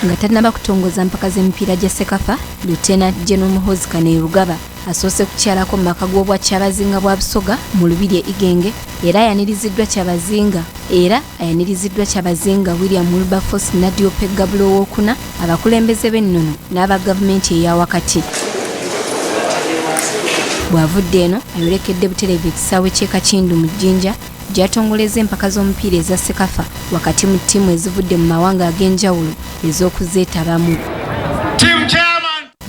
Nga tannaba kutongoza mpaka z'emipiira gya CECAFA, Lieutenant General Muhoozi Kainerugaba asoose kukyalako mu maka g'obwa Kyabazinga bwa Busoga mu Lubiri e Igenge era ayaniriziddwa Kyabazinga era ayaniriziddwa Kyabazinga William Wilberforce Nadiope Gabula owookuna, abakulembeze b'ennono n'aba gavumenti eya wakati. Bw'avudde eno ayolekedde butereevu ekisaawe ky'e Kakindu mu Jinja gy'atongolezza empaka z'omupiira eza CECAFA wakati mu ttiimu ezivudde mu mawanga ag'enjawulo ez'okuzeetabamu.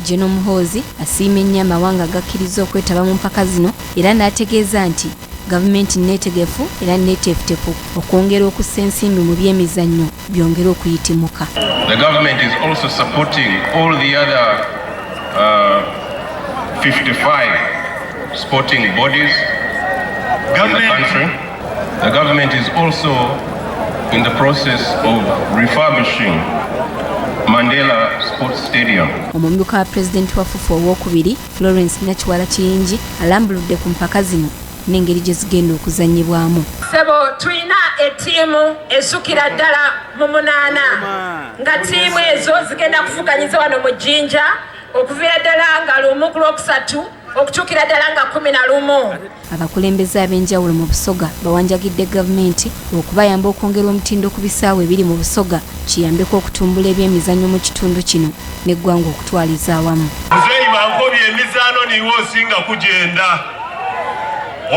General Muhoozi asiimye nnyo amawanga agakkirizza okwetaba mu mpaka zino era n'ategeeza nti gavumenti nneetegefu era nneeteefuteefu okwongera okussa ensimbi mu by'emizannyo byongere okuyitimuka. The government is also supporting all the other 55 sporting bodies in the country. The government is also in the process of refurbishing Mandela Sports Stadium. Omumyuka wa pulezidenti wa FUFA owookubiri Florence Nakiwala Kiyingi alambuludde ku mpaka zino n'engeri gye zigenda okuzannyibwamu. Sebo, tulina ettiimu esukira ddala mu munaana, nga ttiimu ezo zigenda kuvuganyiza wano mu Jjinja okuviira ddala nga 1 ku Lwokusatu okutuukira ddala nga 11. Abakulembeze ab'enjawulo mu Busoga bawanjagidde gavumenti okubayamba okwongera omutindo ku bisaawe ebiri mu Busoga kiyambeko okutumbula ebyemizannyo mu kitundu kino n'eggwanga okutwaliza awamu. Muzeeyi, bankobye emizaano niwe osinga kugenda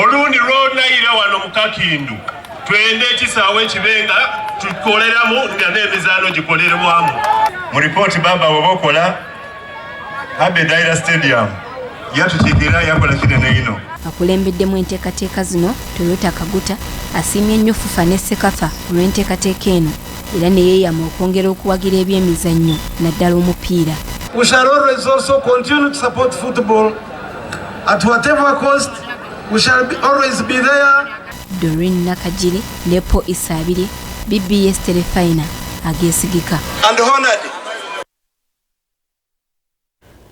olundi lwonayira wano mu Kakindu. Twende ekisaawe ekibe nga tukoleramu nga n'emizaano gikolerwamu. Mu ripooti baba bwe bakola, Abbey Daira Stadium yatukiikirira, yakola kinene ino. Akulembeddemu enteekateeka zino, Toyota Kaguta, asiimye nnyo FUFA ne CECAFA olw'enteekateeka eno era ne yeeyama okwongera okuwagira ebyemizannyo naddala omupiira. We shall always also continue to support football at whatever cost. We shall always be there. Doreen Nakagiri ne Paul Isaabiri, BBS Terefayina ageesigika. And honored.